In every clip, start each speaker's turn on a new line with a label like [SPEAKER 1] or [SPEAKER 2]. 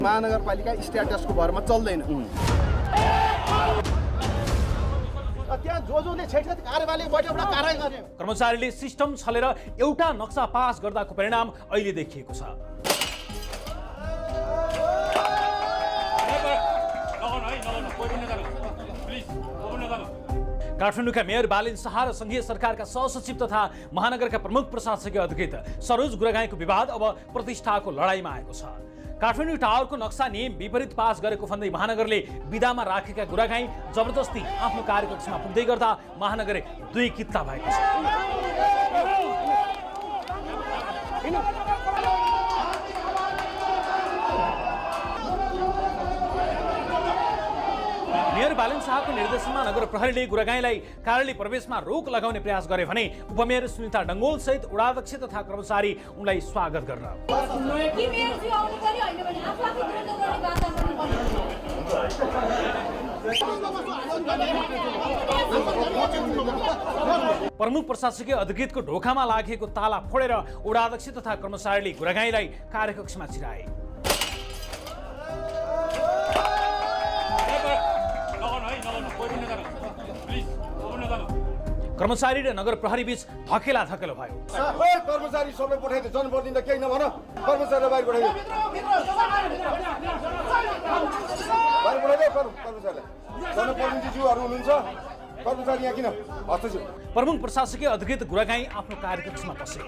[SPEAKER 1] महानगरपालिका स्ट्याटसको भरमा चल्दैन। त्यहाँ जोले छैठत कार्यवाही बैठकबाट कारवाही गर्ने।
[SPEAKER 2] कर्मचारीले सिस्टम छलेर एउटा नक्सा पास गर्दाको परिणाम अहिले देखिएको छ। काठमाडौँका मेयर बालिन शाह र संघीय सरकारका सहसचिव तथा महानगरका प्रमुख प्रशासकीय अधिकृत सरोज गुरागाईको विवाद अब प्रतिष्ठाको लडाईमा आएको छ। काठमाडौँ टावरको नक्सा नियम विपरीत पास गरेको भन्दै महानगरले विधामा राखेका गुरागाई जबरजस्ती आफ्नो कार्यकक्षमा पुग्दै गर्दा महानगर दुई कित्ता भएको छ। मेयर बालिन शाहको निर्देशनमा नगर प्रहरीले गुरागाईलाई कार्यालय प्रवेशमा रोक लगाउने प्रयास गरे भने उपमेयर सुनिता डङ्गोल सहित वडाध्यक्ष तथा कर्मचारी उनलाई स्वागत गर्न प्रमुख प्रशासकीय अधिकृतको ढोकामा लागेको ताला फोडेर वडाध्यक्ष तथा कर्मचारीले गुरागाईलाई कार्यकक्षमा छिराए। कर्मचारी र नगर प्रहरी बीच धकेला धकेलो भयो।
[SPEAKER 1] कर्मचारी सबै पठाइदिए जनप्रतिनिधि त केही नभन कर्मचारी बाहिर पठाइदिए कर्मचारीलाई जनप्रतिनिधिज्यूहरू हुनुहुन्छ कर्मचारी यहाँ किन हस्तक्षेप।
[SPEAKER 2] प्रमुख प्रशासकीय अधिकृत गुरागाई आफ्नो कार्यकक्षमा बसे।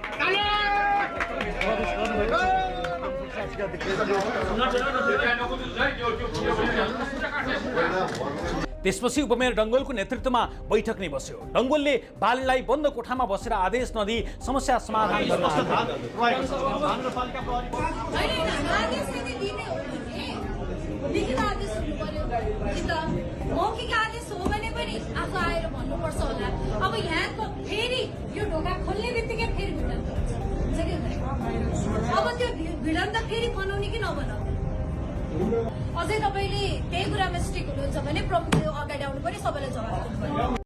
[SPEAKER 2] त्यसपछि उपमेयर डङ्गोलको नेतृत्वमा बैठक नै बस्यो। डङ्गोलले बालिनलाई बन्द कोठामा बसेर आदेश नदिई समस्या समाधान गर्न
[SPEAKER 3] मौखिक आदेश हो भने पनि आफू आएर भन्नुपर्छ होला। अब यहाँको फेरि यो ढोका खोल्ने बित्तिकै फेरि भिडन्त हुन्छ कि अब त्यो भिडन्त फेरि बनाउने कि नबनाउने। अझै तपाईँले त्यही कुरामा स्ट्रिक हुनुहुन्छ भने प्रमुख अगाडि आउनु पनि सबैलाई जवाब दिनु पर्यो।